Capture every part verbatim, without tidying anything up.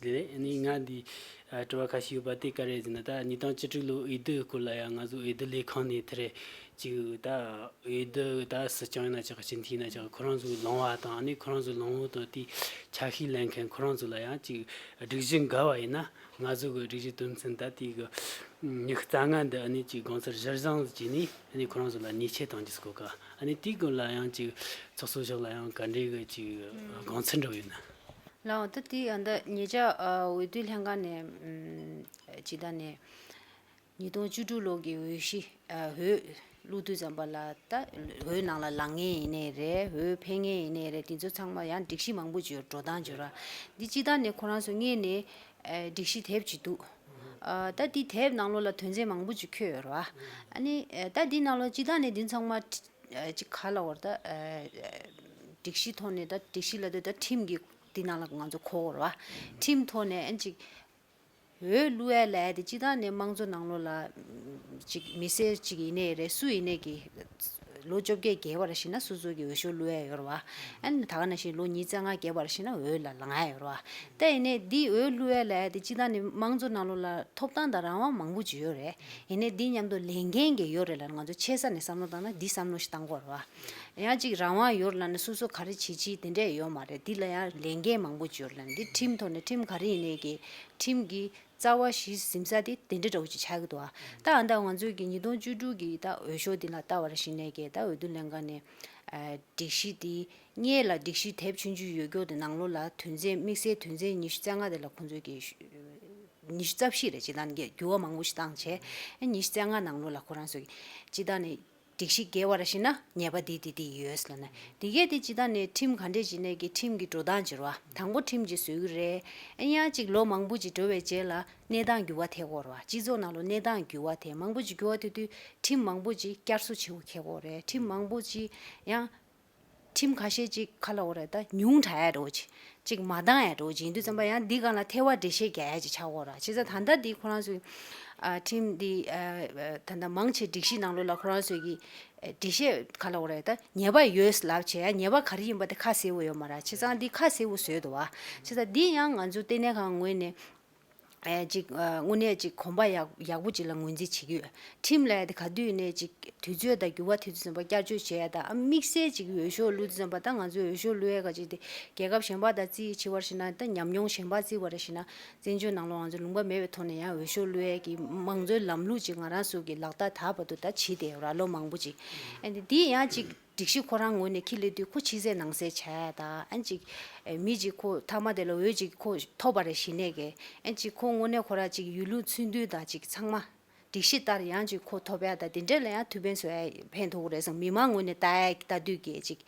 རེད། ཨ་ནི་ང་འདི་ཨ་དྲི་བ་ཁ་ཤས་ཡོད་པ་དེ་ག་རེ་ཟེར་ན། ད་ཉིས་སྟོང་བཅུ་དྲུག་ལོ་འོས་བསྡུ་སྐོར་ལ་ཡང་ང་ཚོ་འོས་བསྡུ་ལས་ཁང་ནས་དེ་རེད། ཅིག་ད་འོས་བསྡུ་ད་སྲིད་སྐྱོང་ཡིན་ན་ཆོག་གི། སྤྱི་འཐུས་ཡིན་ན་ཆོག་གི། ཁོ་རང་ཚོའི་ལངས་པ་དང་། ཨ་ནི་ཁོ་རང་ཚོའི་ལངས་པ་དང་དེའི་ཆ་ཤས་ལེན་མཁན་ཁོ་རང་ཚོ་ལ་ཡང་ཅིག་སྒྲིག་གཞི་འགལ་བ་ཡིན་ན། ང་ཚོ་གི་སྒྲིག་གཞི་དོན་ཚན་ད་དེ་གི་ཉི་ཤུ་རྩ་ལྔ་འདི་ཨ་ནི་ཅིག་དགོངས་ཚུལ་གཞིར་བཟུང་བྱས་ནས། ཨ་ནི་ཁོ་རང་ཚོ་ལ་ཉེས་ཆད་གཏོང་རྒྱུ་སྐོར་ག། ཨ་ནི་དེའི་སྐོར་ལ་ཡང་ཅིག་ཚོགས་གཙོ་མཆོག་ལ་ཡང་ག་འདྲའི་གི་ཅིག་དགོངས་ཚུལ་འདྲ་བོ་ཡོད་ན། ལགས་འོང་། ད་དེ་ཡང་ད་ཉེ་ཆར་ཨ་འོས་བསྡུ་ལྷན་ཁང་ནས་ཨམ་སྤྱི་བཏང་ནས་ཉིས་སྟོང་བཅུ་དྲུག་ལོ་གི་འོས་གཞི་ཨ་འོས་བླུག་དུས་ཙམ་པ་ལ། ད་འོས་ནང་ལ་ལངས་མཁན་ཡིན་ནའི་རེད། འོས་འཕེན་མཁན་ཡིན་ནའི་རེད། དེ་ཚོ་ཚང་མ་ཡང་སྒྲིག་གཞི་མང་པོ་ཅིག་ཡོད། འགྲོ་སྟངས་ཅིག་ཡོད་ར། འདི་སྤྱི་བཏང་ནས་ཁོ་རང་ཚོ་སྔོན་ནས་ཨ་སྒྲིག་གཞི་དེབ་ཅིག་འདུག་ཨ་ད་དེ་དེབ་ནང་ལོགས་ལ་དོན་ཚན་མང་པོ་ཅིག་འཁོད་ཡོད་ར། ཨ་ནི་ཨ་ད་དེ་ནང་ལོགས་སྤྱི་བཏང་ནས་འདི་ཚང་མ་ཨ་ཅིག་ག་ལབ་དགོས་རེད། ད་ཨ་སྒྲིག་གཞི་ཐོག་ནས། ད་སྒྲིག་གཞི་ལབ་དུས་ད་ཁྲིམས་ཀྱི་འདི་ནང་ལ་ང་ཚོ་གོ་དགོས་རེད་བ། ཁྲིམས་ཐོག་ནས་ཨ་ཅིག་འོས་བླུག་ཡ་ལབ་ཡ་དེ་སྤྱི་བཏང་ནས་དམངས་གཙོ་ནང་ལོགས་ལ་ཅིག་མི་སེར་ཅིག་ཡིན་ནའི་རེད། སུ་ཡིན་ནའི་གི་ལོ་བཅོ་བརྒྱད་བརྒལ་བ་རེ་བཞིན་ན་སོ་སོ་གི་འོས་ཤོག་བླུག་ཡ་ཡོད་རེད་བ། ཨ་ནི་ད་ག་ནང་བཞིན་ལོ་ཉི་ཤུ་རྩ་ལྔ་བརྒལ་བ་རེ་བཞིན་ན་འོས་ལ་ལངས་ཡ་ཡོད་རེད་བ། ད་ཡིན་ནའི་འདི་འོས་བླུག་ཡ་ལབ་ཡ་དེ་སྤྱི་བཏང་ནས་དམངས་གཙོ་ནང་ལོགས་ལ་ཐོབ་ཐང་དང་རང་དབང་མང་པོ་ཅིག་ཡོད་རེད། ཡིན་ནའི་འདི་མཉམ་དུ་ལས་འགན་གྱི་ཡོད་རེད་ལབ་ན། ང་ཚོ་ཆེ་ས་ནས་བསམ་བློ་བཏང་ན་འདི་བསམ་བློ་ཞིག་བཏང་དགོས་རེད་བ། ཡང་ཅིག་རང་དབང་ཡོད་ལབ་ན་སོ་སོ་ག་རེ་བྱེད་ཅིག་དེ་འདྲས་ཡོད་མ་རེད། འདི་ལ་ཡང་ལས་འགན་མང་པོ་ཅིག་ཡོད་རེད་ལབ་ན། འདི་ཁྲིམས་ཐོག་ནས་ཁྲིམས་ག་རེ་ཡིན་ནའི་གི་ཁྲིམས་ཀྱི་རྩ་བ་གཞི་འཛིན་ས་དེ་དེ་འདྲ་འདྲ་བོ་ཅིག་ཆགས་ཀྱི་འདུག་ཨ། ད་ཨ་ད་ང་ཚོའི་གི་ཉིས་སྟོང་བཅུ་དྲུག་གི་ད་འོས་ཤོག་འདི་ལ་ལྟ་བ་རེ་བཞིན་ནས་གི་ད་འོས་བསྡུ་ལྷན་ཁང་ནས་ཨ་སྒྲིག་གཞི་འདི་སྔོན་ལ་སྒྲིག་གཞི་དེབ་ཆུང་ཆུང་ཡོད་རྒྱུ་དེ་ནང་ལོགས་ལ་དོན་ཚན་དམིགས་བསལ་དོན་ཚན་ཉི་ཤུ་རྩ་ལྔ་དེ་ལ་ཁོང་ཚོས་གི་ཉི་ཤུ་རྩ་བཞི་རེད། སྤྱི་བཏང་གི་འགྱུར་བ་མང་པོ་ཞིག་བཏང་བྱས། ཨ་ཉི་ཤུ་རྩ་ལྔ་ནང་ལོགས་ལ་ཁོ་རང་ཚོས་གི་སྤྱི་བཏང་ནས་སྒྲིག་གཞི་འགལ་བ་རེ་བཞིན་ན་ཉེས་པ་འདི་འདི་འདི་ཡོད་ལབ་ནས། དེ་གས་དེ་སྤྱི་བཏང་ནས་ཁྲིམས་ག་འདྲས་བྱས་ནས་ཀྱི་ཁྲིམས་ཀྱི་འགྲོ་སྟངས་བྱེད་རོགས། དང་པོ་ཁྲིམས་ཀྱིས་བཟོ་གི་རེད། ཨ་ཡང་ཅིག་ལོ་མང་པོ་ཅིག་འགྲོ་བའི་རྗེས་ལ་གནས་སྟངས་འགྱུར་བ་ཐེབས་ཀྱི་ཡོད་རེད་བ། སྤྱི་ཚོགས་ནང་ལོགས་གནས་སྟངས་འགྱུར་བ་ཐེབས། མང་པོ་ཅིག་འགྱུར་བ་ཐེབས་དུས་ཁྲིམས་མང་པོ་ཅིག་བསྐྱར་གསོ་བྱེད་དགོས་ཁེལ་གྱི་ཡོད་རེད། ཁྲིམས་མང་པོ་ཅིག་ཡང་ཁྲིམས་ཁ་ཤས་ཅིག་ག་ལབ་དགོས་རེད། ད་ཉུང་དྲགས་ཡ་འདྲ་བོ་ཅིག་ཅིག་མ་འདང་ཡ་འདྲ་བོ་ཅིག་ཡིན་དུས་ཙམ་པ་ཡང་འདི་སྒང་ལ་ཐེ་བ་འགྲེལ་བཤད་རྒྱག་ཡ་ཅིག་ཆགས་ཀྱི་ཡོད་རེད། བྱས་ཙང་ད་ལྟ་འདི་ཁོ་རང་ཚོའི་ཨ་ཁྲིམས་འདི་ཨ་ད་ལྟ་མང་ཆེ་སྒྲིག་གཞི་ནང་ལོགས་ལ་ཁོ་རང་ཚོའི་གི་ཨ་འགྲེལ་བཤད་ག་ལབ་དགོས་རེད། ད་ཉེས་པ་ཡོད་ལབ་བྱས་ཡ་ཉེས་པ་ག་རེ་ཡིན་པ་དེ་ཁ་གསལ་པོ་ཡོད་མ་རེད། བྱས་ཙང་འདི་ཁ་གསལ་པོ་བཟོས་འདུག་བ། བྱས་ཙང་འདི་ཡང་ང་ཚོ་ལྟེ་གནས་ཁང་ངོས་ནས་ཨ་ཅིག་ཨ་དངོས་གནས་ཅིག་གོམ་པ་ཡག་ཡག་པོ་ཅིག་ལ་ངོས་འཛིན་བྱེད་ཀྱི་ཡོད། ཁྲིམས་ལབ་ཡ་དེ་ག་དུས་ནས་ཅིག་དུས་ཚོད་དང་འགྱུར་བ་དུས་ཚོད་ཙམ་པ་བསྐྱར་བཅོས་བྱས་ཡ་དང་། ཨ་དམིགས་བསལ་ཅིག་འོས་ཤོག་བླུགས་དུས་ཙམ་པ། ད་ང་ཚོའི་འོས་ཤོག་བླུགས་ཡ་ག་ཅིག་དེ་རྒྱལ་ཁབ་གཞན་པ་དང་རྩིས་བྱེད་པར་བྱས་ན། ད་ཉམས་མྱོང་གཞན་པ་བརྩིས་པར་བྱས་ན། བཙན་བྱོལ་ནང་ལོགས་ང་ཚོ་ལུང་པ་མེད་པའི་ཐོག་ནས་ཡང་འོས་ཤོག་བླུག་ཡས་ཀྱི་མང་གཙོའི་ལམ་ལུགས་ཅིག་ང་རང་ཚོ་གི་ལག་བསྟར་ད་བར་དུ་ད་བྱེད་བསྡད་ཡོད་ར། ལོ་མང་པོ་ཅིག་ཨ་ནི་འདི་ཡང་ཅིག་སྒྲིག་གཞི་ཁོ་རང་ངོས་ནས་ཁྱི་ལས་དུས་ཁོ་ཕྱི་གསལ་ནང་གསལ་བྱ་ཡ་ད། ཨ་ཅིག་མི་ཅིག་ཁོ་མཐའ་མ་དེ་ལ་འོས་ཅིག་ཁོ་ཐོབ་པ་རེ་བཞིན་ནས་གི། ཨ་ཅིག་ཁོ་དངོས་གནས་ཁོ་རང་ཅིག་ཡུལ་ལུགས་ཚུལ་མཐུན་དང་ཅིག་ཚང་མ་སྒྲིག་གཞི་ལྟར་ཡང་ཅིག་ཁོ་ཐོབ་ཡ་ད། དེ་འདྲས་ལ་ཡང་ཐུགས་ཕན་གསོས་ཡ་ཕན་ཐོགས་ཀྱི་རེད་བསམ། མི་མང་ངོས་ནས་ལྟ་ཡ་ལྟ་དུས་ཀྱི་ཅིག་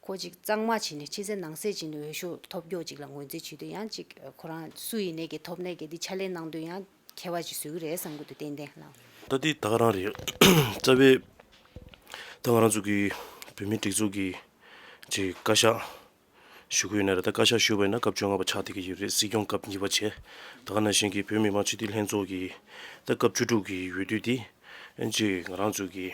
ཁོ་ཅིག་གཙང་མ་བྱས་ནས་ཕྱི་གསལ་ནང་གསལ་བྱས་ནས་འོས་ཤོག་ཐོབ་རྒྱུ་ཅིག་ལ་ངོས་འཛིན་བྱེད་དུས། ཡང་ཅིག་ཁོ་རང་སུ་ཡིན་ནས་ཀྱི་ཐོབ་ནས་ཀྱི་འདི་ཕྱག་ལས་གནང་དུས་ཡང་ཁྱད་པར་ཅིག་བཟོ་གི་རེད་བསམ་གྱི་འདུག་ཏན་ཏན་ལ། ད་འདི་ད་ག་རང་རེད། རྩ་བའི་ད་ང་རང་ཚོ་གི་བོད་མིའི་སྒྲིག་འཛུགས་ཀྱི་ཅིག་བཀའ་ཤག་ཞུ་གི་ཡོད་ན་རེད། ད་བཀའ་ཤག་ཞུ་བ་ཡིན་ན་སྐབས་བཅོ་ལྔ་པ་ཆགས་བསྡད་ཀྱི་ཡོད་རེད། སྲིད་སྐྱོང་སྐབས་གཉིས་པ་བྱས། ད་ག་ནང་བཞིན་གྱི་བོད་མི་མང་སྤྱི་འཐུས་ལྷན་ཚོགས་ཀྱི་ད་སྐབས་བཅུ་དྲུག་གི་འོས་བསྡུ་འདི་ཅིག་ང་རང་ཚོ་གི་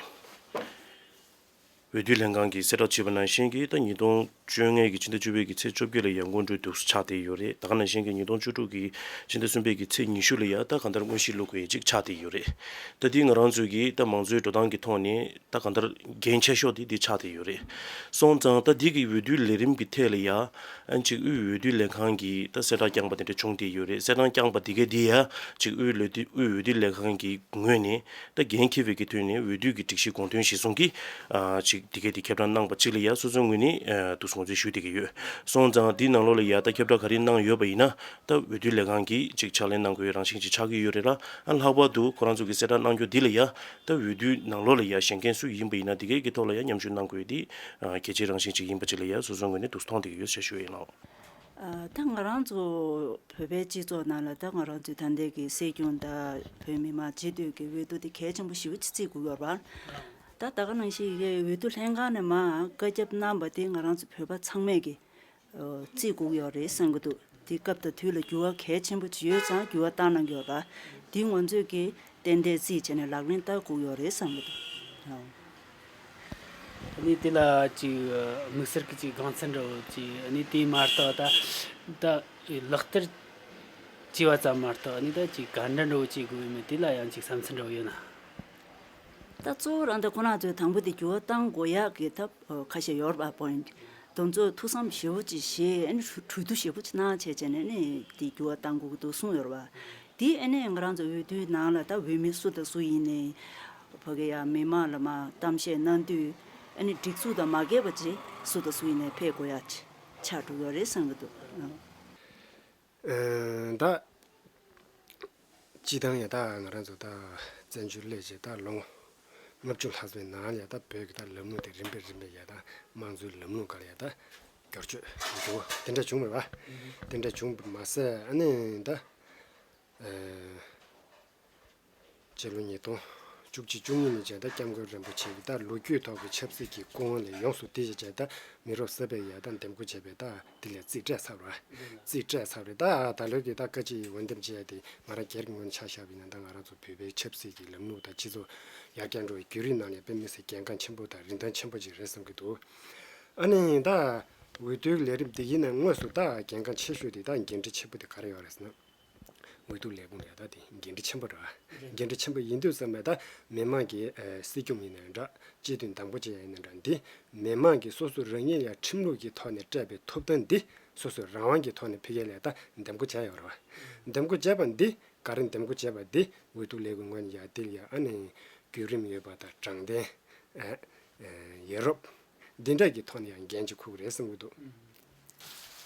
འོས་བསྡུ་ལྷན་ཁང་གིས་གསལ་བསྒྲགས་བྱས་པ་ནང་བཞིན་གྱི་ད་ཉིས་སྟོང་བཅོ་ལྔ་གི་ཕྱི་ཟླ་བཅུ་པའི་གི་ཚེས་བཅོ་བརྒྱད་ལ་ཡར་འགོ་འདྲེན་འདུག་སེ་ཆགས་བསྡད་ཡོད་རེད། ད་ག་ནང་བཞིན་གྱི་ཉིས་སྟོང་བཅུ་དྲུག་གི་ཕྱི་ཟླ་གསུམ་པའི་གི་ཚེས་ཉི་ཤུ་ལ་ཡ་ད་གང་ལྟར་དངོས་གཞི་བླུག་དགོས་ཡ་ཅིག་ཆགས་བསྡད་ཡོད་རེད། ད་འདི་ང་རང་ཚོའི་གི་ད་མང་གཙོའི་འགྲོ་སྟངས་ཀྱི་ཐོག་ནས་ད་གང་ལྟར་འགན་ཆེ་ཤོས་དེ་འདི་ཆགས་བསྡད་ཡོད་རེད། སོང་ཙང་ད་འདི་གི་འོས་བསྡུ་ལས་རིམ་གྱི་ཐད་ལ་ཡ་ཨ་ཅིག་དབུས་འོས་བསྡུ་ལས་ཁང་གིས་ད་གསལ་བསྒྲགས་བསྐྱངས་པ་དེ་འདྲ་བྱུང་བསྡད་ཡོད་རེད། གསལ་བསྒྲགས་བསྐྱངས་པ་འདི་ག་འདི་ཡ་ཅིག་དབུས་འོས་བསྡུ་དབུས་འོས་བསྡུ་ལས་ཁང་གི་ངོས་ནས་ད་འགན་འཁྱེར་བའི་གི་དུས་ནས་འོས་བསྡུ་གི་སྒྲིག་གཞི་དགོངས་དོན་གཞིར་བཟུང་གིས་ཨ་ཅིག་འདི་ག་འདི་ཁྱབ་བསྒྲགས་གནང་པ་ཅིག་ལ་ཡ་སོ་སོའི་ངོས་ནས་ཨ་འདུག་སེ་ངོས་འཛིན་ཞུ་བསྡད་ཀྱི་ཡོད། སོང་ཙང་འདིའི་ནང་ལོགས་ལ་ཡ་ད་ཁྱབ་བསྒྲགས་ག་རེ་གནང་ཡོད་པ་ཡིན་ན་ད་འོས་བསྡུ་ལས་ཁང་གིས་ཅིག་ཕྱག་ལས་གནང་དགོས་པའི་རང་བཞིན་ཅིག་ཆགས་ཀྱི་ཡོད་རེད་ལ། ཨ་ལྷག་པར་དུ་ཁོ་རང་ཚོ་གི་གསལ་བསྒྲགས་གནང་རྒྱུ་འདི་ལ་ཡ་ད་འོས་བསྡུ་ནང་ལོགས་ལ་ཡ་བཞེངས་མཁན་སུ་ཡིན་པ་ཡིན་ན་འདི་གའི་གི་ཐོག་ལ་ཡ་མཉམ་ཞུགས་གནང་དགོས་འདི་ཨ་གལ་ཆེའི་རང་བཞིན་ཅིག་ཡིན་པ་ཅིག་ལ་ཡ་སོ་སོའི་ངོས་ནས་འདུག་སེ་མཐོང་བསྡད་ཀྱི་ཡོད་ཟེར་ཞུ་ཡ་ཡིན་ལགས། ཨ་ད་ང་རང་ཚོ་བོད་པའི་སྤྱི་ཚོགས་ནང་ལ་ད་ང་རང་ཚོའི་ད་ལྟའི་གི་སྲིད་སྐྱོང་དང་བོད་མི་མང་སྤྱི་འཐུས་ཀྱི་འོས་བསྡུ་དེ་གལ་ཆེན་པོ་ཞེ་པོ་ཅིག་བརྩི་དགོས་ཡོད་རེད་པ། ད་ད་ག་ནང་བཞིན་གྱི་འོས་བསྡུ་ལྷན་ཁང་ནས་མར་བཀའ་ཁྱབ་གནང་པ་དེ་ང་རང་ཚོ་བོད་པ་ཚང་མས་ཀྱི་ཨོ་བརྩི་དགོས་ཡོད་རེད་བསམ་གྱི་འདུག་དེ་སྐབས་དང་དུས་ལ་འགྱུར་བ་གལ་ཆེན་པོ་ཅིག་ཡོད་ཙང་འགྱུར་བ་བཏང་གནང་གི་ཡོད་རེད། དེ་ང་ཚོས་ཀྱི་ཏན་ཏན་རྩིས་བྱས་ནས་ལག་ལེན་བསྟར་དགོས་ཡོད་རེད་བསམ་གྱི་འདུག་ཨོ། ཨ་ནི་དེ་ལ་ཅིག་དམིགས་བསལ་གྱི་ཅིག་དགོངས་ཚུལ་འདྲ་བོ་ཅིག་ཨ་ནི་དེ་མ་གཏོགས་ད་ད་ལག་བསྟར་ བྱས་པ་ཙམ་མ་གཏོགས་ཨ་ནི་ད་ཅིག་ག་འདྲ་འདྲ་བོ་བྱེད་དགོས་ཡོད་མེད་དེ་ལ་ཡང་ཅིག་བསམ་ཚུལ་འདྲ་བོ་ཡོད་ན། ད་གཙོ་བོ་རང་ད་ཁོ་རང་ཚོས་དང་པོ་དེ་འགྱུར་བ་གཏང་དགོས་ཡག་གི་ཐབས་ཁ་ཤས་ཡོད་རེད་པ། པོ་ཡིན་དེ་ཚོ་ཐུགས་བསམ་ཞེ་པོ་ཅིག་བཞེས། ཨ་ནི་གྲོས་བསྡུར་ཞེ་པོ་ཅིག་གནང་བྱས་བྱས་ནས་ཨ་ནི་དེ་འགྱུར་བ་གཏང་དགོས་ཀྱི་འདུག་གསུངས་ཡོད་རེད་པ། དེ་ཨ་ནི་ང་རང་ཚོ་འོས་བསྡུའི་ནང་ལ་ད་འོས་མི་སུ་དང་སུ་ཡིན་ནའི་ཕ་གི་ཡ་མི་མང་ལ་མ་གཏམ་བཤད་གནང་དུས་ཨ་ནི་སྒྲིག་འཛུགས་དང་མ་འགལ་བ་ཅིག་སུ་དང་སུ་ཡིན་ནའི་ཕེབས་དགོས་ཡ་ཆགས་འགྲོ་གི་རེད་བསམ་གྱི་འདུག། ད་སྤྱི་བཏང་ཡ་ད་ང་རང་ཚོ་ད་བཙན་བྱོལ་སླེབས་བྱས་ད་ལོ་ངོ་ལྔ་བཅུ་ལྷག་ཙམ་ནང་ཡ་ད་བོད་ཀྱི་ད་ལམ་ལུགས་དེ་རིམ་པས་རིམ་པས་ཡ་ད་དམངས་གཙོའི་ལམ་ལུགས་སྒང་ལ་ཡ་ད་བསྒྱུར་བཅོས་འགྱུར་བ་དེ་འདྲ་བྱུང་མེད་པ། དེ་འདྲ་བྱུང་མ་ཟད་ཨ་ནི་ད་ཨ། སྤྱི་ལོ་ཉིས་སྟོང་བཅུ་གཅིག་བཅུ་གཉིས་ནས་བྱས་ད་སྐྱབས་མགོན་རིན་པོ་ཆེ་གི་ད་ལོ་རྒྱུས་ཐོག་གི་ཆབ་སྲིད་ཀྱི་སྐུ་དབང་ལ་ཡོངས་སུ་དེ་བྱས་བྱས་ད་མི་རབས་གསར་པས་ཡ་ད་འདེམས་བསྐོ་བྱས་པའི་ད་དེ་ལས་རྩིས་སྤྲད་ཚར་བ། རྩིས་སྤྲད་ཚར་བ་རེད། ད་ད་ལོའི་གི་ད་བཀའ་སྤྱི་ཡི་འོས་འདེམས་བྱས་ཏེ་ང་རང་སྒེར་གྱི་ངོས་ནས་ཆ་བཞག་པ་ཡིན་ན་ད་ང་རང་ཚོ་བོད་པའི་ཆབ་སྲིད་ཀྱི་ལམ་ལུགས་དང་སྤྱི་ཚོགས་ཡར་རྒྱས་འགྲོ་བའི་བརྒྱུད་རིམ་ནང་ནས་དཔེ་མི་སྲིད་གལ་འགངས་ཆེན་པོ་དང་རིན་ཐང་ཆེན་པོ་ཅིག་རེད་བསམ་གྱི་འདུག། ཨ་ནི་ད་འོས་བསྡུའི་ལས་རིམ་འདི་ཡིན་ན་དངོས་སུ་ད་གལ་འགངས་ཆེ་ཤོས་དེ་ད་འགན་འཁྲི་ཆེན་པོ་དེ་ག་རེ་ཡོད་རེད་ཟེར་ན། འོས་བསྡུ་ལས་ཁུངས་ལ་ད་དེ་འགན་འཁྲི་ཆེན་པོ་རེད་བ། འགན་འཁྲི་ཆེན་པོ་ཡིན་དུས་ཙམ་པ་ད་མི་མང་གིས་ཨ་སྲིད་སྐྱོང་ཡིན་ནའི་འདྲ། སྤྱི་འཐུས་དང་པོ་བྱས་ཡིན་ནའི་འདྲ། འདི་མི་མང་གིས་སོ་སོ་རང་ཉིད་ལ་ཁྲིམས་ལུགས་ཀྱི་ཐོག་ནས་སྤྲད་པའི་ཐོབ་ཐང་འདི་སོ་སོའི་རང་དབང་གི་ཐོག་ནས་ཕ་གི་ལ་ད་འདེམས་བསྐོ་བྱས་ཡོད་རེད་བ། འདེམས་བསྐོ་བྱས་པ་འདི་ག་རེ་འདེམས་བསྐོ་བྱས་པ་འདི་འོས་བསྡུ་ལས་ཁུངས་ངོས་ནས་ཡ་འདི་ལ་ཡ་ཨ་ནི་བརྒྱུད་རིམ་ཡོད་པ་དང་དྲང་བདེན། ཨ་ཨ་ཡ་རབས། འདི་འདྲ་གི་ཐོག་ནས་ཡང་འགན་ཅིག་འཁུར་གི་རེད་བསམ་གྱི་འདུག།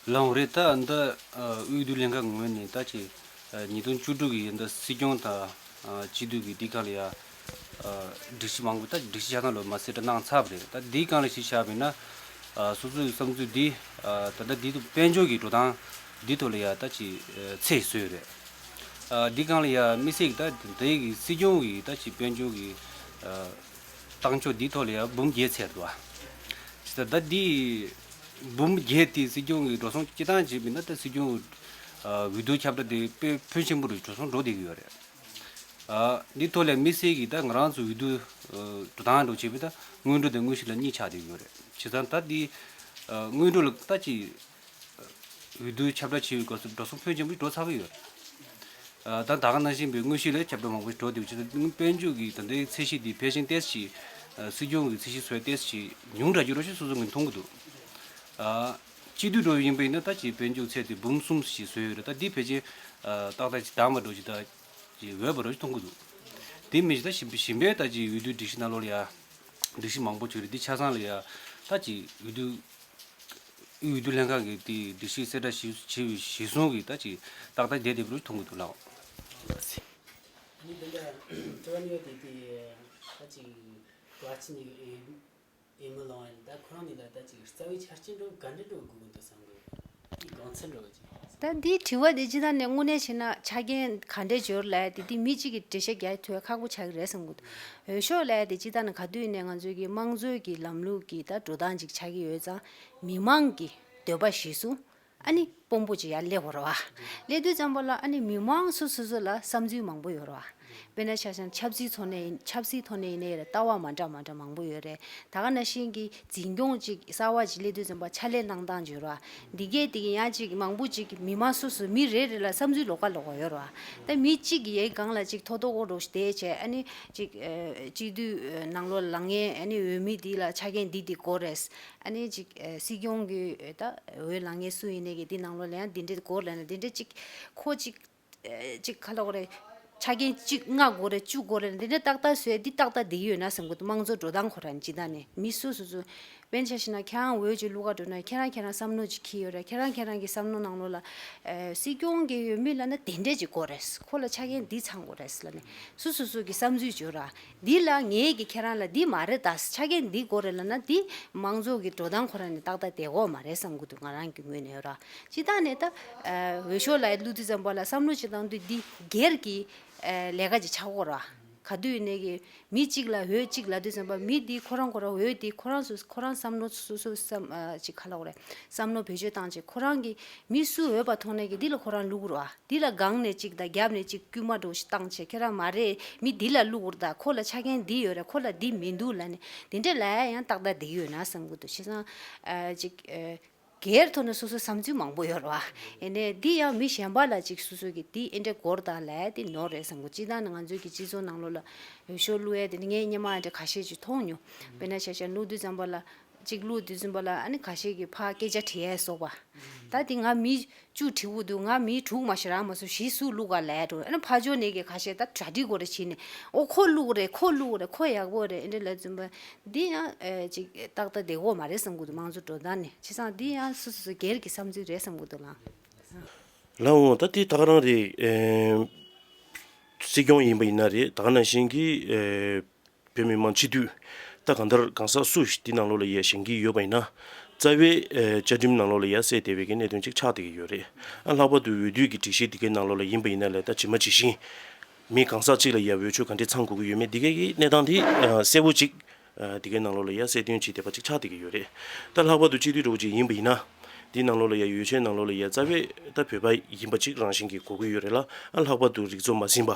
ལགས་འོང་རེད། ད་འདི་ཨ་དབུས་འོས་བསྡུ་ལྷན་ཁང་ངོས་ནས་ད་ཅིག་ཨ་ཉིས་སྟོང་བཅུ་དྲུག་གི་འདི་སྲིད་སྐྱོང་དང་ཨ་སྤྱི་འཐུས་ཀྱི་འདི་སྒང་ལ་ཡ་ཨ་སྒྲིག་གཞི་མང་པོ་ད་སྒྲིག་གཞི་ཆ་ཚང་ལོ་མ་ཟད་ད་གནང་ཚར་བ་རེད། ད་འདི་སྒང་ལ་གཞི་བཞག་པ་ཡིན་ན་ཨ་སོ་སོའི་བསམ་ཚུལ་འདི་ཨ་ད་ལྟ་འདི་དཔལ་འབྱོར་གྱི་འགྲོ་སྟངས་འདི་ཐོག་ལ་ཡ་ད་ཅིག་ཨ་ཚད་བཟོས་ཡོད་རེད། ཨ་འདི་སྒང་ལ་ཡ་དམིགས་བསལ་གྱི་ད་འདི་གི་སྲིད་སྐྱོང་གི་ད་ཅིག་དཔལ་འབྱོར་གྱི་ཨ་བཏང་ཕྱོགས་འདི་ཐོག་ལ་ཡ་འབུམ་བརྒྱད་ཚད་འདུག་ཨ། ད་ད་འདི་འབུམ་བརྒྱད་དེ་སྲིད་སྐྱོང་གི་འགྲོ་སོང་སྤྱི་བཏང་བྱས་པ་ཡིན་ན་ད་སྲིད་སྐྱོང་ཨ་འོས་བསྡུ་ཁྱབ་བསྒྲགས་དེ་དཔེ་ཕོན་ཆེན་པོ་རུ་འགྲོ་སོང་འགྲོ་བསྡད་ཀྱི་ཡོད་རེད། ཨ་འདི་ཐོག་ལ་དམིགས་བསལ་གྱི་ད་ང་རང་ཚོ་འོས་བསྡུ་ཨ་འགྲོ་སྟངས་འགྲོ་བྱས་པ་ཡིན་ན་སྔོན་འགྲོ་དང་དངོས་གཞི་ལ་གཉིས་ཆགས་བསྡད་ཀྱི་ཡོད་རེད། བྱས་ཙང་ད་འདི་ཨ་སྔོན་འགྲོ་ལ་ད་ཅིག་འོས་བསྡུ་ཁྱབ་བསྒྲགས་བྱེད་པའི་སྐབས་སུ་འགྲོ་སོང་ཕོན་ཆེན་པོ་ཞིག་འགྲོ་ཚར་གྱི་ཡོད་རེད། ཨ་ད་ད་ག་ནང་བཞིན་པའི་དངོས་གཞི་ལ་ཁྱབ་བསྒྲགས་མང་པོ་ཞིག་འགྲོ་བསྡད་ཡོད། ཅེས་དཔལ་འབྱོར་གྱི་ད་ལྟའི་ཚད་གཞི་འདི་ཕལ་ཆེར་ཏོག་ཙམ་ཞིག་ཨ་སྲིད་སྐྱོང་གི་ཚད་གཞི་བཟོ་ཡ་ཏོག་ཙམ་ཞིག་ཉུང་དྲགས་ཀྱི་འགྲོ་ཞེས་སོ་སོ་ངོས་མཐོང་གི་འདུག། ཨ་སྤྱི་འཐུས་འགྲོ་ཡིན་པ་ཡིན་ན་ད་ཅིག་དཔལ་འབྱོར་ཚད་དེ་འབུམ་གསུམ་ཞིག་བཟོས་ཡོད་རེད། ད་འདི་ཕལ་ཆེར་ཨ་ཏག་ཏག་ཅིག་འདང་མ་འགྲོ་ཞིག་ད་ཅིག་འོས་པ་རོ་ཞིག་མཐོང་གི་འདུག། དེ་མིན་ཞིག་ད་གཞན་གཞན་པའི་ད་ཅིག་འོས་བསྡུའི་སྒྲིག་གཞི་ནང་ལོགས་ལ་ཡ་སྒྲིག་གཞི་མང་པོ་བྱུང་རེད། འདི་ཆ་ཚང་ལ་ཡ་ད་ཅིག་འོས་བསྡུ་དབུས་འོས་བསྡུ་ལྷན་ཁང་གིས་དེ་སྒྲིག་གཞི་གསལ་བསྒྲགས་ཞིག་བྱས་པའི་གཞི་བཟུང་གིས་ད་ཅིག་ཏག་ཏག་བསྡད་བསྡད་པ་རུ་མཐོང་གི་འདུག་ལགས། ཨ་ནི་འདི་འདྲ་དྲི་བ་གཉིས་པ་དེ་དེ་ད་ཅིག་བཀའ་སྤྱི་གཉིས་ཀྱི་འོས་མི་ལངས་ཡིན། ད་ཁོ་རང་གཉིས་ལ་ད་ཅིག་རྩ་བའི་ཆ་རྐྱེན་འདྲ་བོ་ག་འདྲ་འདྲ་བོ་དགོས་ཀྱི་འདུག་བསམ་གི། དེ་དགོངས་ཚུལ་འདྲ་བོ་ཅིག་ད་འདིའི་དྲི་བ་འདི་སྤྱིར་བཏང་ནས་དངོས་གནས་བྱས་ན་ཆ་རྐྱེན་ག་འདྲས་འབྱོར་ལབ་དེ་འདི་མི་གཅིག་གིས་འགྲེལ་བཤད་རྒྱག་ཐུབ་ཡ་ཁག་པོ་ཆགས་ཀྱི་རེད་བསམ་གི་འདུག། འོས་ཤོག་ལབ་དེ་སྤྱིར་བཏང་ནས་ག་དུས་ནས་ང་ཚོའི་གི་དམངས་གཙོའི་གི་ལམ་ལུགས་ཀྱི་ད་འགྲོ་སྟངས་ཅིག་ཆགས་ཀྱི་ཡོད་ཙང་མི་མང་གི་འདོད་པ་གཞིར་བཟུང་ཨ་ནི་དཔོན་པོ་ཅིག་ཡར་སླེབས་དགོས་རེད་བ། སླེབས་དུས་ཙམ་པ་ལ་ཨ་ནི་མི་མང་སོ་སོ་སོ་ལ་བསམ་ཚུལ་མང་པོ་ཡོད་རེད་བ། དཔེར་ན་ཆ་བཞག་ན་ཆབ་སྲིད་ཐོག་ནས་ཡིན་ཆབ་སྲིད་ཐོག་ནས་ཡིན་ནའི་རེད། ལྟ་བ་མ་འདྲ་མ་འདྲ་མང་པོ་ཡོད་རེད། ད་ག་ནང་བཞིན་གྱི་འཛིན་སྐྱོང་ཅིག་གསར་བ་ཅིག་སླེབས་དུས་ཙམ་པ་ཕྱག་ལས་གནང་སྟངས་ཅིག་ཡོད་རེད་བ། འདི་གས་འདི་གས་ཡང་ཅིག་མང་པོ་ཅིག་མི་མང་སོ་སོ་མི་རེ་རེ་ལ་བསམ་ཚུལ་ལོགས་ཀ་ལོགས་ཀ་ཡོད་རེད་བ། ད་མི་གཅིག་གིས་ཡའི་སྒང་ལ་ཅིག་ཐོག་ཐོག་འགོ་འགྲོ་བསྡད་བྱས་ཨ་ནི་ཅིག་ཨ་སྤྱི་འཐུས་ཨ་ནང་ལོགས་ལ་ལངས་མཁན་ཨ་ནི་འོས་མི་འདི་ལ་ཆ་རྐྱེན་འདི་འདི་དགོས་རེད། ཨ་ནི་ཅིག་ཨ་སྲིད་སྐྱོང་གི་ཨ་ད་འོས་ལངས་མཁན་སུ་ཡིན་ནའི་གི་འདི་ནང་ལོགས་ལ་ཡང་འདི་འདྲ་དགོས་ལབ་ན་འདི་འདྲ་ཅིག་ཁོ་ཅིག་ཨ་ཅིག་ག་ལབ་དགོས་རེད། ཆ་རྐྱེན་གཅིག་ལྔ་དགོས་རེད་བཅུ་དགོས་རེད་འདི་འདྲ་ཏག་ཏག་བཟོས་འདི་ཏག་ཏག་འདི་ཡོད་ན་བསམ་གི་འདུག། དམངས་གཙོ་འགྲོ་སྟངས་ཁོ་རང་སྤྱིར་བཏང་ནས་མི་སུ་སུ་སུ། དཔེར་ན་ཆ་བཞག་ན་ཁྱེད་རང་འོས་ཅིག་བླུག་ག་འགྲོ་ན་ཁྱེད་རང་ཁྱེད་རང་བསམ་བློ་ཅིག་འཁྱེར་ཡོད་རེད། ཁྱེད་རང་ཁྱེད་རང་གི་བསམ་བློ་ནང་ལོགས་ལ་ཨ་སྲིད་སྐྱོང་གི་འོས་མི་ལབ་ན་དེ་འདྲས་ཅིག་དགོས་རེད། ཁོ་ལ་ཆ་རྐྱེན་འདི་ཚང་དགོས་རེད་ལབ་ནས་སུ་སུ་སུ་གི་བསམ་ཚུལ་བརྗོད་ར། འདི་ལ་ངས་ཀྱིས་ཁྱེད་རང་ལ་འདི་མ་རེད་ད་ཆ་རྐྱེན་འདི་དགོས་རེད་ལབ་ན་འདི་དམངས་གཙོ་གི་འགྲོ་སྟངས་ཁོ་རང་ནས་ཏག་ཏག་བསྡད་ཀྱི་ཡོད་མ་རེད་བསམ་གྱི་འདུག། ང་རང་གི་ངོས་ནས་ཡོད་ར། སྤྱིར་བཏང་ནས་ད་ཨ་འོས་ཤོག་ལ་བླུག་དུས་ཙམ་པ་ལ་བསམ་བློ་ཅིག་བཏང་དུས་འདི་སྒེར་གྱི་ཨ་ལས་ཀ་ཅིག་ཆགས་ཀྱི་ཡོད་ར། ག་དུས་ཡིན་ནའི་གི་མི་གཅིག་ལ་འོས་གཅིག་ལབ་དུས་ཙམ་པ་མི་འདི་ཁོ་རང་ཁོ་རང་འོས་འདི་ཁོ་རང་སོ་ཁོ་རང་བསམ་བློ་སོ་སོ་བསམ་ཨ་ཅིག་ག་ལབ་དགོས་རེད། བསམ་བློ་བེད་སྤྱོད་བཏང་བྱས་ཁོ་རང་གི་མི་སུ་འོས་པ་མཐོང་ནའི་གི་འདི་ལ་ཁོ་རང་བླུག་གི་ཡོད་ར། འདི་ལ་སྒང་ནས་གཅིག་དང་རྒྱབ་ནས་གཅིག་དཀྱུས་མ་འདྲ་བོ་ཞིག་བཏང་བྱས་ཁྱེད་རང་མ་རེད་མི་འདི་ལ་བླུག་དགོས་རེད་ད་ཁོ་ལ་ཆ་རྐྱེན་འདི་ཡོད་རེད་ཁོ་ལ་འདི་མི་འདུག་ལབ་ནས་འདི་འདྲས་ལབ་ཡ་ཡང་ཏག་ཏག་འདི་ཡོད་ན་བསམ་གྱི་འདུག། བྱས་ཙང་ཨ་ཅིག་ཨ་ སྒེར་ཐོག་ནས་སོ་སོའི་བསམ་ཚུལ་མང་པོ་ཡོད་རེད་བ། ཨེ་ནས་འདི་ཡང་མི་གཞན་པ་ལ་ཅིག་སོ་སོ་གི་འདི་ཨེ་འདྲས་སྐོར་དང་ལས་དེ་ནོར་རེད་བསམ་གི། སྤྱིར་བཏང་ནི་ང་ཚོའི་གི་སྤྱི་ཚོགས་ནང་ལོགས་ལ་འོས་ཤོག་བླུག་ཡས་དེ་ནི་ངས་སྔོན་མ་ཨེ་འདྲས་ཁ་ཤས་ཅིག་མཐོང་མྱོང་། དཔེར་ན་ཆ་བཞག་བླུག་དུས་ཙམ་པ་ལ་ཅིག་བླུག་དུས་ཙམ་པ་ལ་ཨ་ནི་ཁ་ཤས་ཀྱིས་ཕར་སྐད་ཆ་དྲི་ཡས་སོགས་པ། ད་དེ་ང་མི་བཅུ་དྲི་འུ་འདུག་ང་མི་དྲུག་མ་ཤི་རང་མ་སུ་བཞི་སུ་བླུག་ག་ལས་འགྲོ། ཨ་ནི་ཕ་ཇོ་ནས་ཀྱི་ཁ་ཤས་ད་གྲ་སྒྲིག་གོ་རེ་བྱས་ནས་ཨོ་ཁོ་བླུག་རེད་ཁོ་བླུག་རེད་ཁོ་ཡག་པོ་རེད་ཨེ་འདྲ་ལབ་ཙམ་པ་འདི་ཡང་ཨེ་ཅིག་ཏག་ཏག་བསྡད་གོ་མ་རེད་བསམ་གི་འདུག་མང་གཙོ་འགྲོ་སྟངས་ནས་བྱས་ཙང་འདི་ཡང་སོ་སོ་སོ་སྒེར་གྱི་བསམ་ཚུལ་རེད་བསམ་གི་འདུག་ལགས། ལགས་འོང་ད་དེ་ད་ག་རང་རེད། ཨེ་སྲིད་སྐྱོང་ཡིན་པ་ཡིན་ན་རེད་ད་ག་ནང་བཞིན་གྱི་ཨེ་བོད་མི་མང་སྤྱི་འཐུས་ད་གང་ལྟར་གང་ཟག་སུ་ཞིག་འདི་ནང་ལོགས་ལ་ཡ་བཞེངས་ཀྱི་ཡོད་པ་ཡིན་ན་རྩ་བའི་ཨེ་བཅའ་ཁྲིམས་ནང་ལོགས་ལ་ཡ་གསལ་བསྡད་པའི་གི་གནད་དོན་ཅིག་ཆགས་བསྡད་ཀྱི་ཡོད་རེད། ཨ་ལྷག་པར་དུ་འོས་བསྡུ་གི་སྒྲིག་གཞི་འདི་གའི་ནང་ལོགས་ལ་ཡིན་པ་ཡིན་ན་ལས་ད་ཇི་མ་ཇི་བཞིན་མི་གང་ཟག་གཅིག་ལ་ཡ་འོས་ཆོས་ག་འདྲས་ཚང་དགོས་ཀྱི་ཡོད་མེད་འདི་གའི་གི་གནས་སྟངས་འདི་ཨ་གསལ་པོ་ཅིག་ཨ་འདི་གའི་ནང་ལོགས་ལ་ཡ་གསལ་སྟོན་བྱེད་བསྡད་པ་ཅིག་ཆགས་བསྡད་ཀྱི་ཡོད་རེད། ད་ལྷག་པར་དུ་སྤྱི་འཐུས་འདྲ་བོ་ཅིག་ཡིན་པ་ཡིན་ན་འདི་ནང་ལོགས་ལ་ཡ་འོས་ཆོས་ནང་ལོགས་ལ་ཡ་རྩ་བའི་ད་བོད་པ་ཡིན་པ་ཅིག་རང་བཞིན་གྱི་དགོས་ཀྱི་ཡོད་རེད་ལ་ཨ་ལྷག་པར་དུ་རིག་ཚོགས་མ་ཟིན་པ་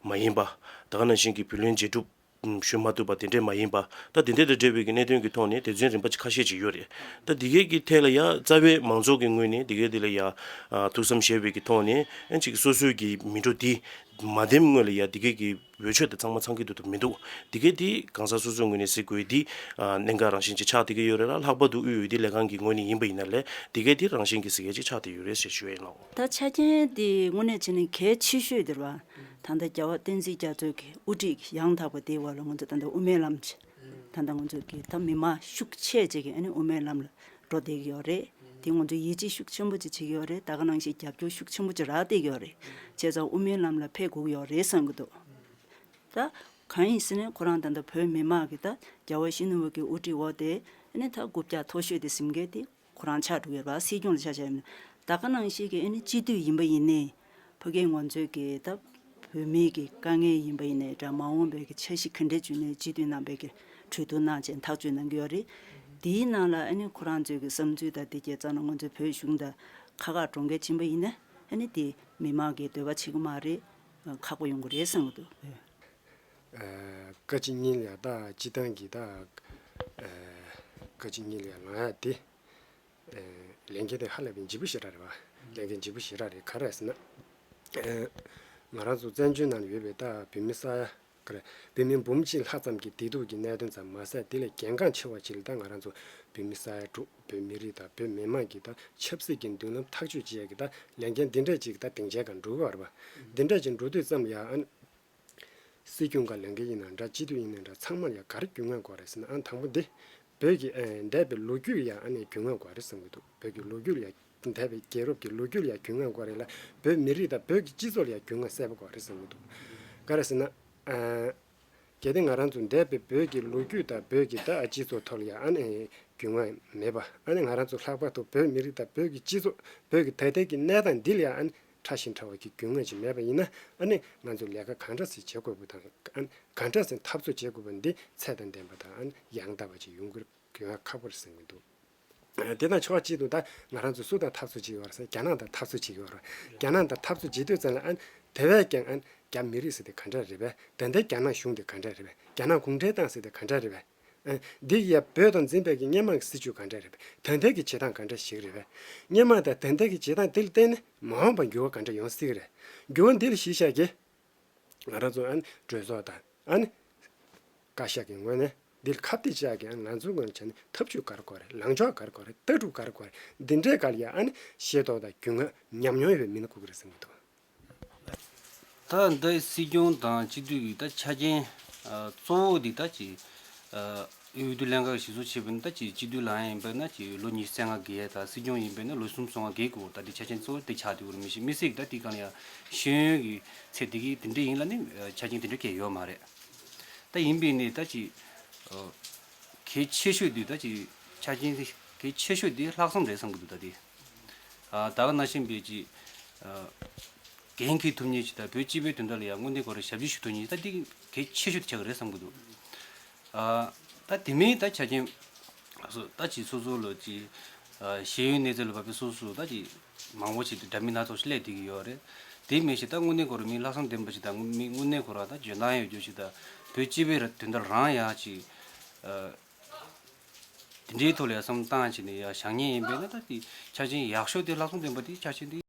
མ་ཡིན་པ་ད་ག་ནང་བཞིན་གྱི་བུ་ལོན་བརྗེ་སྒྲུབ་ཞུ་མ་ཐུབ་པ་དེ་འདྲས་མ་ཡིན་པ་ད་དེ་འདྲས་དང་འབྲེལ་བའི་གི་གནད་དོན་གྱི་ཐོག་ནས་དེ་ཚོའི་རིམ་པ་ཅིག་ཁ་ཤས་ཅིག་ཡོད་རེད། ད་འདི་གའི་གི་ཐད་ལ་ཡ་རྩ་བའི་མང་ཚོགས་ཀྱི་ངོས་ནས་འདི་གའི་འདི་ལ་ཡ་ཨ་ཐུགས་བསམ་བཞེས་པའི་གི་ཐོག་ནས་ཨ་ཅིག་སོ་སོའི་གི་མི་འགྲོ་འདི་མ་འདེམས་སྔོན་ལ་ཡ་འདི་གའི་གི་འོས་ཆོས་དེ་ཚང་མ་ཚང་གི་འདུག་ཐུབ་མི་འདུག་འདི་གའི་འདི་གང་ཟག་སོ་སོའི་ངོས་ནས་གཟིགས་དགོས་འདི་ཨ་གནད་འགག་རང་བཞིན་ཅིག་ཆགས་བསྡད་ཀྱི་ཡོད་རེད་ལ་ལྷག་པར་དུ་དབུས་འོས་བསྡུ་ལས་ཁང་གི་ངོས་ནས་ཡིན་པ་ཡིན་ན་ལས་འདི་གའི་འདི་རང་བཞིན་གྱི་གཟིགས་ཡས་ཅིག་ཆགས་བསྡད་ཡོད་རེད་ཞེས་ཞུ་ཡས་ཡིན་ལགས། ད་ཆ་རྐྱེན་འདི་དངོས་གནས་བྱས་ན་གལ་ཆེ་ཤོས་འདི་རེད་བ། ད་ལྟ་རྒྱལ་བ་བསྟན་འཛིན་རྒྱ་མཚོ་གི་དབུ་ཁྲིད་ཡང་དག་པ་དེའི་འོག་ལ་ང་ཚོ་ད་ལྟ་དབུ་མའི་ལམ་ཅིག་ད་ལྟ་ང་ཚོ་གི་ད་མི་མང་ཤུགས་ཆེ་ཅིག་གིས་ཨ་ནི་དབུ་མའི་ལམ་ལ་འགྲོ་བསྡད་ཀྱི་ཡོད་རེད། དེ་ང་ཚོ་ཡིད་ཆེས་ཤུགས་ཆེན་པོ་ཅིག་བྱེད་ཀྱི་ཡོད་རེད། ད་ག་ནང་བཞིན་རྒྱབ་སྐྱོར་ཤུགས་ཆེན་པོ་ཅིག་རག་བསྡད་ཀྱི་ཡོད་རེད། བྱས་ཙང་དབུ་མའི་ལམ་ལ་ཕེབས་དགོས་ཀྱི་ཡོད་རེད་བསམ་གྱི་འདུག་ད་གང་ཡིན་ཟེར་ན་ཁོ་རང་ད་ལྟ་བོད་མི་མང་གི་ད་རྒྱལ་བ་ཡིད་བཞིན་ནོར་བུ་གི་དབུ་ཁྲིད་འོག་དེ་ཨ་ནི་ད་རྐུབ་བཀྱག་མཐོ་ཤོས་དེ་ཟིན་མཁན་དེ་ཁོ་རང་ཆགས་འགྲོ་གི་རེད་པ། སྲིད་སྐྱོང་ལ་ཆ་བཞག་ཡིན་ན་ད་ག་ནང་བཞིན་གྱི་ཨ་ནི་སྤྱི་འཐུས་ཡིན་པ་ཡིན་ནའི་ཕ་གིའི་ང་ཚོའི་གི་ད་བོད་མིའི་གི་དཀའ་ངལ་ཡིན་པ་ཡིན་ནའི་འདྲ་མ་འོངས་པའི་གི་འཆར་གཞི་ག་འདྲས་བརྗོད་ནའི་སྤྱི་འཐུས་རྣམ་པས་གི་གྲོས་བསྡུར་གནང་བྱས་ཐག་གཅོད་གནང་གི་ཡོད་རེད། དེའི་ནང་ལ་ཨ་ནི་ཁོ་རང་ཚོའི་གི་བསམ་ཚུལ་དང་དེ་རྒྱལ་ཚང་ལ་ང་ཚོའི་བོད་གཞུང་དང་ཁ་ཁ་གྲོང་ཁྱེར་ཕྱིན་པ་ཡིན་ན་ཨ་ནི་དེ་མི་མང་གི་འདོད་པ་བྱེད་ཀྱི་མ་རེད། ཁག་པོ་ཡོང་གི་རེད་བསམ་གྱི་འདུག་ཨ་བཀའ་སྤྱི་གཉིས་ལ་ད་སྤྱི་བཏང་གི་ད་ཨ་བཀའ་སྤྱི་གཉིས་ལ་ལངས་ཡ་དེ་ཨ་ལས་འགན་དེ་ཧ་ལས་པའི་ལྗིད་པོ་ཞེ་དྲག་རེད་བ། ལས་འགན་ལྗིད་པོ་ཞེ་དྲག་རེད། ག་རེ་ཟེར་ན་ཨ་ང་རང་ཚོ་བཙན་བྱོལ་ནང་ཡོད་པའི་ད་བོད་མི་ས་ཡ་ག་རེ་བོད་མི་འབུམ་གཅིག་ལྷག་ཙམ་གྱི་བདེ་སྡུག་གི་གནད་དོན་ཙམ་མ་ཟད་དེ་ལས་གལ་འགངས་ཆེ་བ་ཅིག་ལ་ད་ང་རང་ཚོ་བོད་མི་ས་ཡ་དྲུག་བོད་མི་རིགས་དང་བོད་མི་མང་གི་ད་ཆབ་སྲིད་ཀྱི་མདུན་ལམ་ཐག་གཅོད་བྱེད་ཡ་གི་ད་ལས་འགན་འདི་འདྲས་ཅིག་ད་སྡིངས་ཆའི་སྒང་འགྲོ་གི་ཡོད་རེད་བ། འདི་འདྲས་ཅིག་འགྲོ་དུས་ཙམ་ཡ་ཨ་ནི། སྲིད་སྐྱོང་ག་ལས་འགན་ཡིན་ན་འདྲ་སྤྱི་འཐུས་ཡིན་ན་འདྲ་ཚང་མར་ཡང་ག་རེ་རྒྱུས་མངའ་དགོས་རེད་ཟེར་ན་ཨ་དང་པོ་འདི་བོད་ཀྱི་ཨ་འདས་པའི་ལོ་རྒྱུས་ཡང་ཨ་ནི་རྒྱུས་མངའ་དགོས་རེད་བསམ་གྱི་འདུག་བོད་ཀྱི་ལོ་རྒྱུས་ལ་ཡང་འདས་པའི་རྒྱལ་རབས་ཀྱི་ལོ་རྒྱུས་ལ་ཡང་རྒྱུས་མངའ་དགོས་རེད་ལ་བོད་མི་རིགས་དང་བོད་ཀྱི་སྤྱི་ཚོགས་ལ་ཡང་རྒྱུས་མངའ་གསལ་པོ་དགོས་རེད་བསམ་གྱི་འདུག་ག་རེ་ཟེར་ན་ཨ་གལ་ཏེ་ང་རང་ཚོ་འདས་པའི་བོད་ཀྱི་ལོ་རྒྱུས་དང་བོད་ཀྱི་ད་སྤྱི་ཚོགས་ཐོག་ལ་ཡང་ཨ་ནི་རྒྱུས་མངའ་མེད་པ་ཨ་ནི་ང་རང་ཚོ་ལྷག་པར་དུ་བོད་མི་རིགས་དང་བོད་ཀྱི་སྤྱི་ཚོགས་བོད་ཀྱི་ད་ལྟའི་གི་གནས་སྟངས་འདི་ལ་ཡང་ཨ་ནི། ཕྲ་ཞིང་ཕྲ་བ་གི་རྒྱུས་མངའ་ཅིག་མེད་པ་ཡིན་ན་ཨ་ནི་ང་ཚོས་ལས་ཀ་གང་འདྲ་ཞིག་བྱེད་དགོས་པ་དང་ཨ་ནི་གང་འདྲ་ཞིག་འཐབ་རྩོད་བྱེད་དགོས་པ་འདི་ཚད་དང་ལྡན་པ་དང་ཨ་ནི་ཡང་དག་པ་ཅིག་ཡོང་གི་རྒྱུས་མངའ་ཁག་པོ་རེད་བསམ་གྱི་འདུག་དེ་དང་ཕྱོགས་གཅིག་ཏུ་ད་ང་རང་ཚོ་སུ་དང་འཐབ་རྩོད་བྱེད་ཀྱི་ཡོད་རེད་ཟེར་རྒྱ་ནག་དང་འཐབ་རྩོད་བྱེད་ཀྱི་ཡོད་རེད། རྒྱ་ནག་དང་འཐབ་རྩོད་བྱེད་དུས་ཙམ་ལ་ཨ་ནི་དེ་བས་ཀྱང་ཨ་ནི་རྒྱ་མི་རིགས་ཟེར་དེ་ག་འདྲ་རེད་པས། ད་ལྟའི་རྒྱ་ནག་གཞུང་དེ་ག་འདྲ་རེད་པས། རྒྱ་ནག་གུང་ཁྲན་ཏང་ཟེར་དེ་ག་འདྲ་རེད་པས། ཨ། འདི་ཡ་བོད་དང་འཛིན་པའི་གི་སྔོན་མ་གི་སྲིད་བྱུས་ག་འདྲ་རེད་པས། ད་ལྟའི་གི་བྱེད་སྟངས་ག་འདྲ་ཞིག་རེད་པས། སྔོན་མ་དང་ད་ལྟའི་གི་བྱེད་སྟངས་དེ་ལ་བརྟེན་ནས་མ་འོངས་པར་འགྱུར་བ་ག་འདྲ་ཡོང་སྲིད་ཀྱི་རེད། འགྱུར་བ་འདི་ལ་གཞི་བཞག་གི་ང་རང་ཚོ་ཨ་ནི་གྲོས་ཚོགས་དང་ཨ་ནི་བཀའ་ཤག་གི་ངོས་ནས་འདི་ལ་ཁ་གཏད་བཅག་གི་ཨ་ནི་ང་ཚོའི་ངོས་ནས་བྱས་ན་ཐབས་ཇུས་ག་རེ་དགོས་རེད། ལངས་ཕྱོགས་ག་རེ་དགོས་རེད། ལྟ་གྲུབ་ག་རེ་དགོས་རེད། འདི་འདྲའི་སྒང་ལ་ཡ་ཨ་ནི་ཤེས་རྟོགས་དང་རྒྱུས་མངའ་ཉམས་མྱོང་ཡོད་པའི་མི་སྣ་དགོས་ཀྱི་རེད་བསམ་གྱི་འདུག་ད་ལྟ་སྲིད་སྐྱོང་དང་སྤྱི་འཐུས་ཀྱི་ད་ཆ་རྐྱེན་ཨ་གཙོ་བོ་འདི་ད་ཅི། ཨ་འོས་བསྡུ་ལྷན་ཁང་གཞི་བཟོ་བྱས་པ་ཡིན་ན་ད་ཅི་སྤྱི་འཐུས་ལངས་ཡིན་པ་ན་ཅི་ལོ་ཉི་ཤུ་རྩ་ལྔ་བརྒལ་ཡ་ད་སྲིད་སྐྱོང་ཡིན་པ་ན་ལོ་སུམ་ཅུ་སོ་ལྔ་བརྒལ་དགོས་ད་འདི་ཆ་རྐྱེན་གཙོ་བོ་དེ་ཆགས་བསྡད་ཡོད་རེད། མི་ཤེས་མི་སྲིད་ད་འདི་གང་ལ་ཡ་ཤེས་ཡོན་གྱི་ཚད་འདི་གི་དེ་འདྲ་ཡིན་ལ་ནི་ཆ་རྐྱེན་དེ་འདྲ་གང་ཡང་ཡོད་མ་རེད། ད་ཡིན་པས་ནི་ད་ཅི་ཨ་གལ་ཆེ་ཤོས་འདི་ད་ཅི་ཆ་རྐྱེན་གལ་ཆེ་ཤོས་འདི་ལྷག་བསམ་རེད་བསམ་གི་འདུག་ད་འདི། ཨ་ད་ག་ནང་བཞིན་པའི་ཅིག་ཨ་འགན་འཁྱེར་ཐུབ་མཁན་ཅིག་དང་བོད་སྤྱི་པའི་དོན་དག་ལ་ཡང་དངོས་གནས་ཁོ་རང་ཞབས་ཕྱི་ཞུ་ཐུབ་མཁན་ད་འདི་གལ་ཆེ་ཤོས་དེ་ཆགས་ཀྱི་རེད་བསམ་གི་འདུག་ཨ་ད་དེ་མིན་ད་ཆ་རྐྱེན་སོ་ད་ཅིག་སོ་སོ་ལ་ཅིག་ཨ་ཤེས་ཡོན་གནས་ཚད་ལ་བབས་པའི་སོ་སོ་ད་ཅིག་མང་པོ་ཞིག་འདྲ་མིན་སྣ་ཚོགས་ཤིག་སླེབས་བསྡད་ཀྱི་ཡོད་རེད། དེ་མིན་ཞིག་ད་དངོས་གནས་ཁོ་རང་མི་ལྷག་བསམ་ལྡན་པ་ཞིག་དང་མི་དངོས་གནས་ཁོ་རང་ད་འཇོན་ཐང་ཡོད་རྒྱུ་ཞིག་དང་བོད་སྤྱི་པའི་དོན་དག་རང་ཡང་ཅིག་ཨ། དེ་འདྲའི་ཐོག་ལ་ཡ་བསམ་བཏང་བྱས་ནས་ཡ་བཞག་མཁན་ཡིན་པས་ན། ད་དེ་ཆ་རྐྱེན་ཡག་ཤོས་དེ། ལྷག་བསམ་ལྡན་པ་དེ་ཆ་རྐྱེན་དེ།